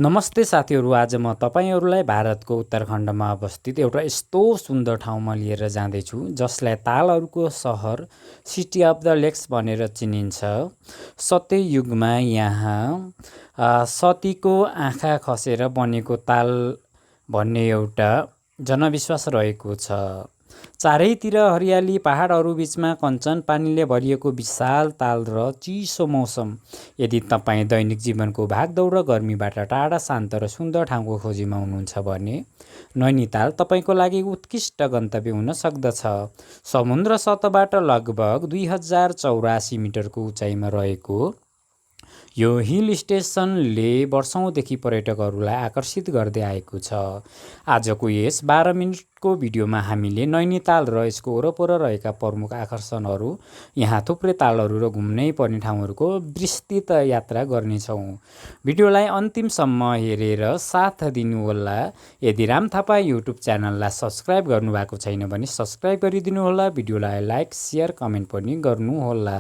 नमस्ते साथीहरू, आज म तपाईहरूलाई भारतको उत्तराखण्डमा अवस्थित एउटा यस्तो सुन्दर ठाउँमा लिएर जाँदैछु जसलाई तालहरूको सहर सिटी अफ द लेक्स भनेर चिनिन्छ। सत्ययुगमा यहाँ सतीको आँखा खसेर बनेको ताल भन्ने एउटा जनविश्वास रहेको छ। चारैतिर हरियाली, पहाडहरू बिचमा कञ्चन पानीले भरिएको विशाल ताल र चिसो मौसम। यदि तपाईँ दैनिक जीवनको भागदौड र गर्मीबाट टाढा शान्त र सुन्दर ठाउँको खोजीमा हुनुहुन्छ भने नैनीताल तपाईँको लागि उत्कृष्ट गन्तव्य हुन सक्दछ। समुद्र सतहबाट लगभग 2084 मिटरको उचाइमा रहेको यो हिल स्टेसनले वर्षौँदेखि पर्यटकहरूलाई आकर्षित गर्दै आएको छ। आजको यस 12 मिनटको भिडियोमा हामीले नैनीताल र यसको वरपर रहेका प्रमुख आकर्षणहरू, यहाँ थुप्रै तालहरू र घुम्नै पर्ने ठाउँहरूको विस्तृत यात्रा गर्नेछौँ। भिडियोलाई अन्तिमसम्म हेरेर साथ दिनुहोला। यदि राम थापा युट्युब च्यानललाई सब्सक्राइब गर्नुभएको छैन भने सब्सक्राइब गरिदिनुहोला। भिडियोलाई लाइक, सेयर, कमेन्ट पनि गर्नुहोला।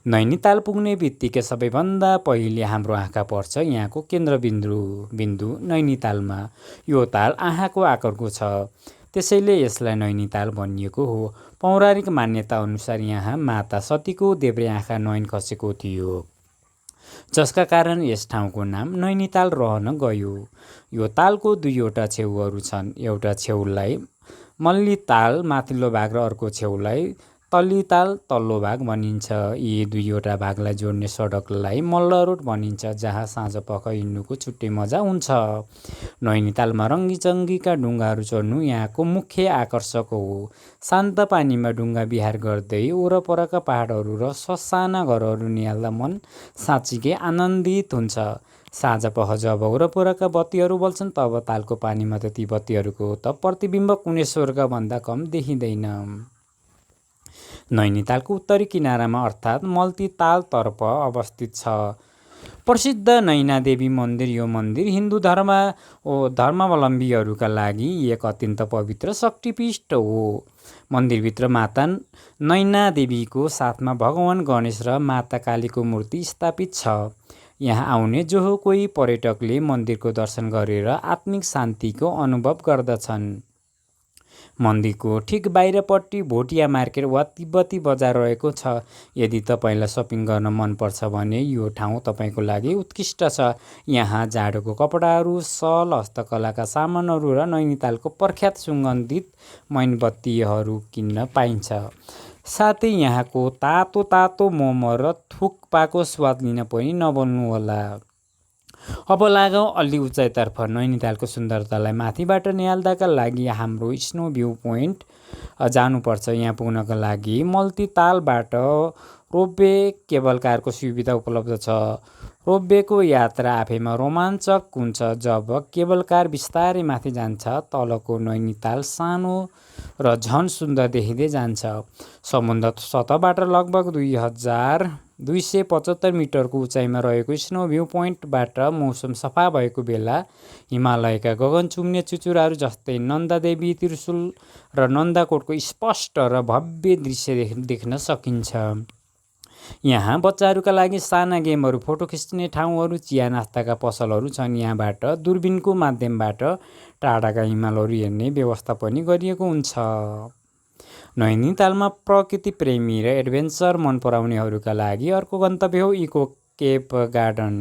नैनीताल पुग्ने बित्तिकै सबैभन्दा पहिले हाम्रो आँखा पर्छ यहाँको केन्द्रबिन्दु नैनीतालमा। यो ताल आँखाको आकारको छ, त्यसैले यसलाई नैनीताल भनिएको हो। पौराणिक मान्यता अनुसार यहाँ माता सतीको देब्रे आँखा नयन खसेको थियो, जसका कारण यस ठाउँको नाम नैनीताल रहन गयो। यो तालको दुईवटा छेउहरू छन्। एउटा छेउलाई मल्लीताल माथिल्लो भाग र अर्को छेउलाई तल्लीताल तल्लो भाग भनिन्छ। यी दुईवटा भागलाई जोड्ने सडकलाई मल्ल रोड भनिन्छ, जहाँ साँझपख हिँड्नुको छुट्टै मजा हुन्छ। नैनीतालमा रङ्गीचङ्गीका डुङ्गाहरू चढ्नु यहाँको मुख्य आकर्षक हो। शान्त पानीमा डुङ्गा विहार गर्दै वरपरका पहाडहरू र ससाना घरहरू निहाल्दा मन साँच्चीकै आनन्दित हुन्छ। साँझपख जब वरपरका बत्तीहरू बल्छन् तब तालको पानीमा त ती बत्तीहरूको त प्रतिबिम्ब कुनै स्वर्गभन्दा कम देखिँदैन। नैनीतालको उत्तरी किनारामा अर्थात् मल्तीतालतर्फ अवस्थित छ प्रसिद्ध नैना देवी मन्दिर। यो मन्दिर हिन्दू धर्मावलम्बीहरूका लागि एक अत्यन्त पवित्र शक्तिपीठ हो। मन्दिरभित्र माता नैना देवीको साथमा भगवान गणेश र माता कालीको मूर्ति स्थापित छ। यहाँ आउने जो कोही पर्यटकले मन्दिरको दर्शन गरेर आत्मिक शान्तिको अनुभव गर्दछन्। मन्दिरको ठिक बाहिरपट्टि भोटिया मार्केट वा तिब्बती बजार रहेको छ। यदि तपाईँलाई सपिङ गर्न मनपर्छ भने यो ठाउँ तपाईँको लागि उत्कृष्ट छ। यहाँ जाडोको कपडाहरू, सल, हस्तकलाका सामानहरू र नैनीतालको प्रख्यात सुगन्धित मोमबत्तीहरू किन्न पाइन्छ। साथै यहाँको तातो मोमो र थुक्पाको स्वाद लिन पनि नभुल्नुहोला। अब लागौँ अलि उचाइतर्फ। नैनीतालको सुन्दरतालाई माथिबाट निहाल्दाका लागि हाम्रो स्नो भ्यू पोइन्ट जानुपर्छ। यहाँ पुग्नका लागि मल्तीतालबाट रोपवे केबल कारको सुविधा उपलब्ध छ। रोपवेको यात्रा आफैमा रोमाञ्चक हुन्छ। जब केबल कार बिस्तारै माथि जान्छ, तलको नैनीताल सानो र झन सुन्दर देखिँदै जान्छ। समुद्र सतहबाट लगभग 2275 मिटरको उचाइमा रहेको स्नो भ्यू पोइन्टबाट मौसम सफा भएको बेला हिमालयका गगन चुम्ने चुचुराहरू जस्तै नन्दादेवी, त्रिशुल र नन्दाकोटको स्पष्ट र भव्य दृश्य देख्न सकिन्छ। यहाँ बच्चाहरूका लागि साना गेमहरू, फोटो खिच्ने ठाउँहरू, चिया नास्ताका पसलहरू छन्। यहाँबाट दूरबिनको माध्यमबाट टाढाका हिमालहरू हेर्ने व्यवस्था पनि गरिएको हुन्छ। नैनीतालमा प्रकृति प्रेमी र एडभेन्चर मन पराउनेहरूका लागि अर्को गन्तव्य हो इको केभ गार्डन।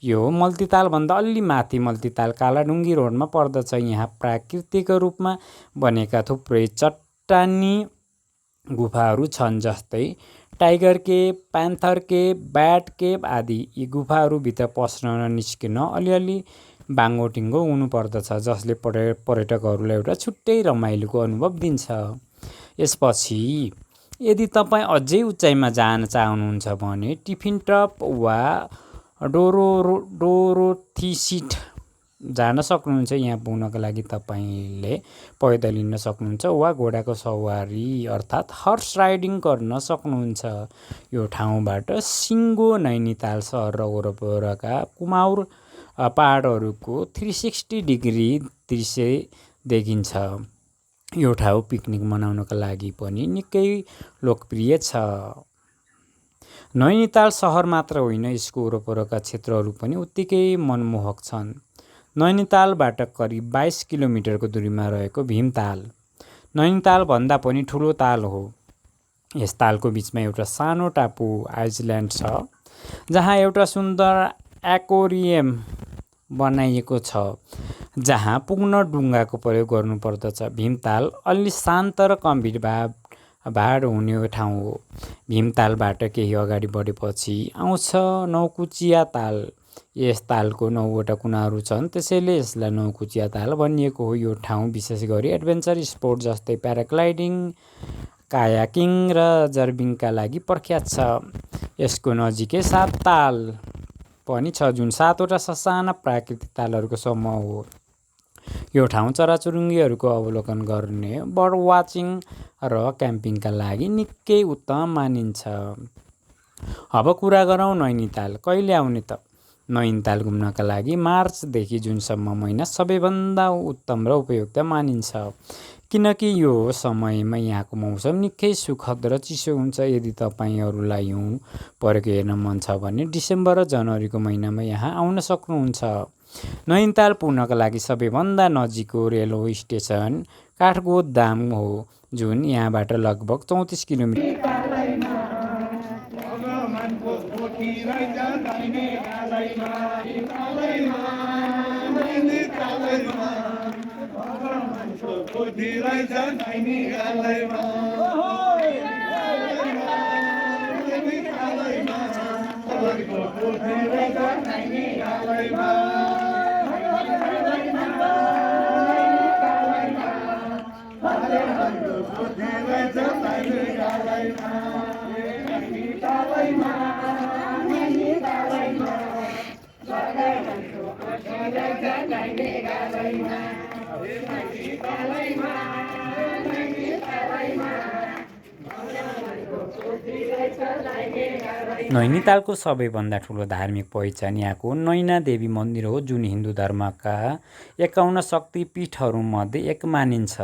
यो मल्तीतालभन्दा अलि माथि मल्तीताल कालाडुङ्गी रोडमा पर्दछ। यहाँ प्राकृतिक रूपमा बनेका थुप्रै चट्टानी गुफाहरू छन्, जस्तै tiger cave, panther cave, bat cave आदि। यी गुफाहरूभित्र पस्न र निस्किन अलिअलि बाङ्गोटिङ्गो हुनुपर्दछ, जसले पर्यटकहरूलाई एउटा छुट्टै रमाइलोको अनुभव दिन्छ। यसपछि यदि तपाईँ अझै उचाइमा जान चाहनुहुन्छ भने टिफिन टप वा डोरोथिसिट जान सक्नुहुन्छ। यहाँ पुग्नका लागि तपाईँले पैदल हिँड्न सक्नुहुन्छ वा घोडाको सवारी अर्थात् हर्स राइडिङ गर्न सक्नुहुन्छ। यो ठाउँबाट सिङ्गो नैनीताल सहर र वरपरका कुमाउर पहाडहरूको 360 डिग्री दृश्य देखिन्छ। यो ठाउँ पिकनिक मनाउनका लागि पनि निकै लोकप्रिय छ। नैनीताल सहर मात्र होइन, यसको वरपरका क्षेत्रहरू पनि उत्तिकै मनमोहक छन्। नैनीतालबाट करिब 22 किलोमिटरको दूरीमा रहेको भीमताल नैनीतालभन्दा पनि ठुलो ताल हो। यस तालको बिचमा एउटा सानो टापु आइसल्यान्ड छ, जहाँ एउटा सुन्दर एक्वेरियम बनाइएको छ, जहाँ पुग्न डुङ्गाको प्रयोग गर्नुपर्दछ। भीमताल अलि शान्त र कम भिडभाड हुने ठाउँ हो। भीमतालबाट केही अगाडि बढेपछि आउँछ नौकुचिया ताल। यस तालको 9वटा कुनाहरू छन्, त्यसैले यसलाई नौकुचिया ताल भनिएको हो। यो ठाउँ विशेष गरी एडभेन्चर स्पोर्ट जस्तै प्याराग्लाइडिङ, कायाकिङ र जर्बिङका लागि प्रख्यात छ। यसको नजिकै 7 ताल पनि छ, जुन 7वटा ससाना प्राकृतिक तालहरूको समूह हो। यो ठाउँ चराचुरुङ्गीहरूको अवलोकन गर्ने, बर्ड वाचिङ र क्याम्पिङका लागि निकै उत्तम मानिन्छ। अब कुरा गरौँ नैनीताल कहिले आउने त। नैनीताल घुम्नका लागि मार्चदेखि जुनसम्म महिना सबैभन्दा उत्तम र उपयुक्त मानिन्छ, किनकि यो समयमा यहाँको मौसम निकै सुखद र चिसो हुन्छ। यदि तपाईँहरूलाई हिउँ परेको हेर्न मन छ भने डिसेम्बर र जनवरीको महिनामा यहाँ आउन सक्नुहुन्छ। नैनीताल पुग्नका लागि सबैभन्दा नजिकको रेलवे स्टेसन काठगोदाम हो, जुन यहाँबाट लगभग 34 किलोमिटर। नैनीतालको सबैभन्दा ठुलो धार्मिक पहिचान यहाँको नैना देवी मन्दिर हो, जुन हिन्दू धर्मका 51 शक्तिपीठहरूमध्ये एक मानिन्छ।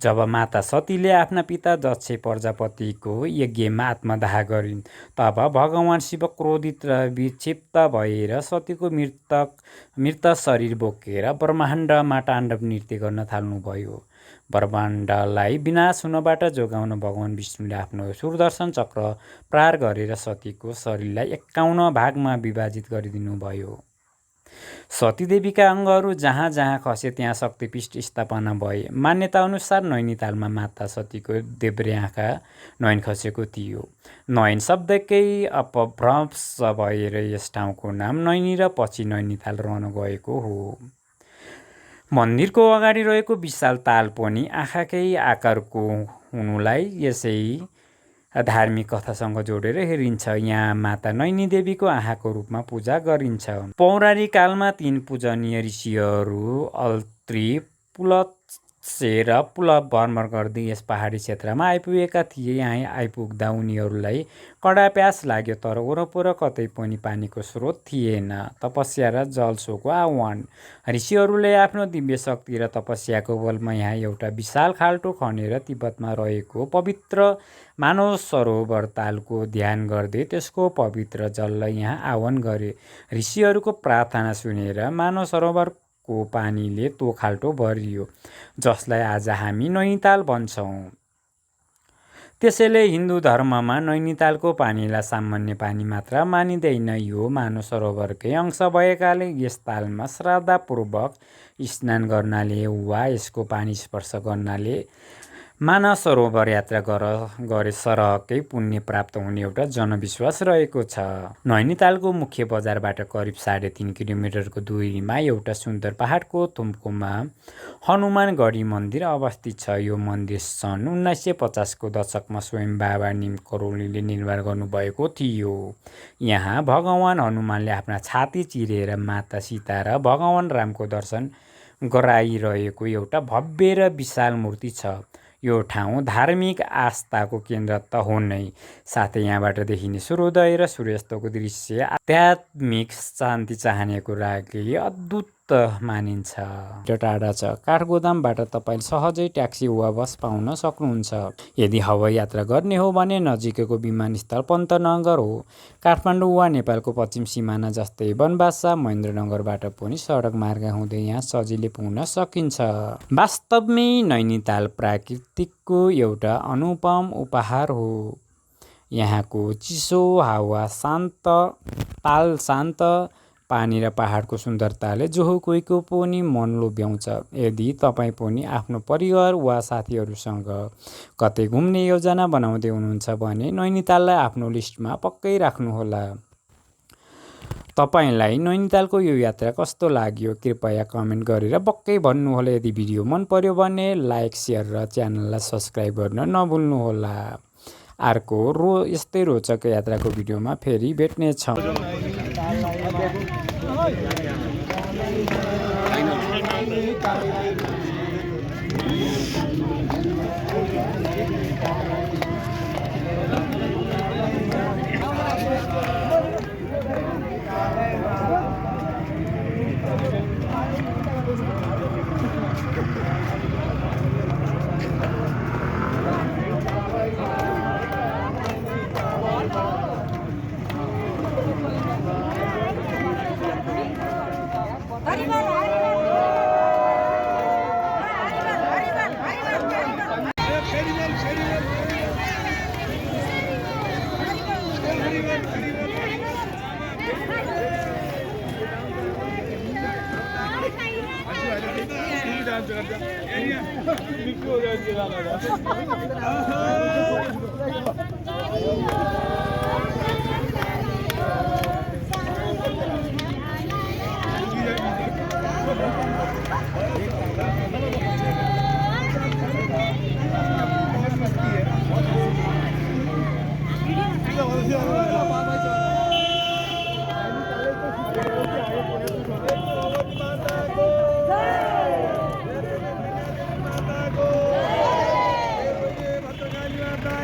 जब माता सतीले आफ्ना पिता दक्ष प्रजापतिको यज्ञमा आत्मदाह गरिन्, तब भगवान शिव क्रोधित र विक्षिप्त भएर सतीको मृत शरीर बोकेर ब्रह्माण्डमा ताण्डव नृत्य गर्न थाल्नुभयो। ब्रह्माण्डलाई विनाश हुनबाट जोगाउन भगवान विष्णुले आफ्नो सुदर्शन चक्र प्रहार गरेर सतीको शरीरलाई 51 भागमा विभाजित गरिदिनुभयो। सतीदेवीका अङ्गहरू जहाँ जहाँ खसे त्यहाँ शक्तिपीठ स्थापना भए। मान्यता अनुसार नैनीतालमा माता सतीको देब्रे आँखा नयन खसेको थियो। नयन शब्दकै अपभ्रंश भएर यस ठाउँको नाम नैनी र पछि नैनीताल रहन गएको हो। मन्दिरको अगाडि रहेको विशाल ताल पनि आँखाकै आकारको हुनुलाई यसै धार्मिक कथासँग जोडेर हेरिन्छ। यहाँ माता नैनी देवीको आँखाको रूपमा पूजा गरिन्छ। पौराणिक कालमा 3 पूजनीय ऋषिहरू अत्रि, पुलत्स्य र पुलह भ्रमण गर्दै यस पहाडी क्षेत्रमा आइपुगेका थिए। यहाँ आइपुग्दा उनीहरूलाई कडा प्यास लाग्यो, तर वरपर कतै पनि पानीको स्रोत थिएन। तपस्या र जलसोको आह्वान। ऋषिहरूले आफ्नो दिव्य शक्ति र तपस्याको बलमा यहाँ एउटा विशाल खाल्टो खनेर तिब्बतमा रहेको पवित्र मानव सरोवर तालको ध्यान गर्दै त्यसको पवित्र जललाई यहाँ आह्वान गरे। ऋषिहरूको प्रार्थना सुनेर मानव सरोवरको पानीले त्यो खाल्टो भरियो, जसलाई आज हामी नैनीताल भन्छौँ। त्यसैले हिन्दू धर्ममा नैनीतालको पानीलाई सामान्य पानी मात्र मानिँदैन। यो मानव सरोवरकै अंश भएकाले यस तालमा श्रद्धापूर्वक स्नान गर्नाले वा यसको पानी स्पर्श गर्नाले मानव सरोवर यात्रा गरे सरहकै पुण्य प्राप्त हुने एउटा जनविश्वास रहेको छ। नैनीतालको मुख्य बजारबाट करिब 3.5 किलोमिटरको दूरीमा एउटा सुन्दर पहाडको थुम्कोमा हनुमानगढी मन्दिर अवस्थित छ। यो मन्दिर सन् 1950 को दशकमा स्वयं बाबा नीम करोलीले निर्माण गर्नुभएको थियो। यहाँ भगवान हनुमानले आफ्ना छाती चिरेर माता सीता र भगवान रामको दर्शन गराइरहेको एउटा भव्य र विशाल मूर्ति छ। यो ठाउँ धार्मिक आस्थाको केन्द्र त हो नै, साथै यहाँबाट देखिने सूर्योदय र सूर्यास्तको दृश्य आध्यात्मिक शान्ति चाहनेको लागि अद्भुत मानिन्छ। टाढा छ। काठगोदामबाट तपाईँ सहजै ट्याक्सी वा बस पाउन सक्नुहुन्छ। यदि हवाई यात्रा गर्ने हो भने नजिकैको विमानस्थल पन्तनगर हो। काठमाडौँ वा नेपालको पश्चिम सिमाना जस्तै बनबासा महेन्द्रनगरबाट पनि सडक मार्ग हुँदै यहाँ सजिलै पुग्न सकिन्छ। वास्तवमै नैनीताल प्रकृतिको एउटा अनुपम उपहार हो। यहाँको चिसो हावा, शान्त पानी र पहाडको सुन्दरताले जो कोहीको पनि मन लोभ्याउँछ। यदि तपाईँ पनि आफ्नो परिवार वा साथीहरूसँग कतै घुम्ने योजना बनाउँदै हुनुहुन्छ भने नैनीताललाई आफ्नो लिस्टमा पक्कै राख्नुहोला। तपाईलाई नैनीतालको यो यात्रा कस्तो लाग्यो कृपया कमेन्ट गरेर पक्कै भन्नुहोला। यदि भिडियो मन पर्यो भने लाइक, सेयर र च्यानललाई सब्स्क्राइब गर्न नभुल्नुहोला। अर्को यस्तै रोचक यात्राको भिडियोमा फेरि भेट्नेछौँ।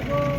Go!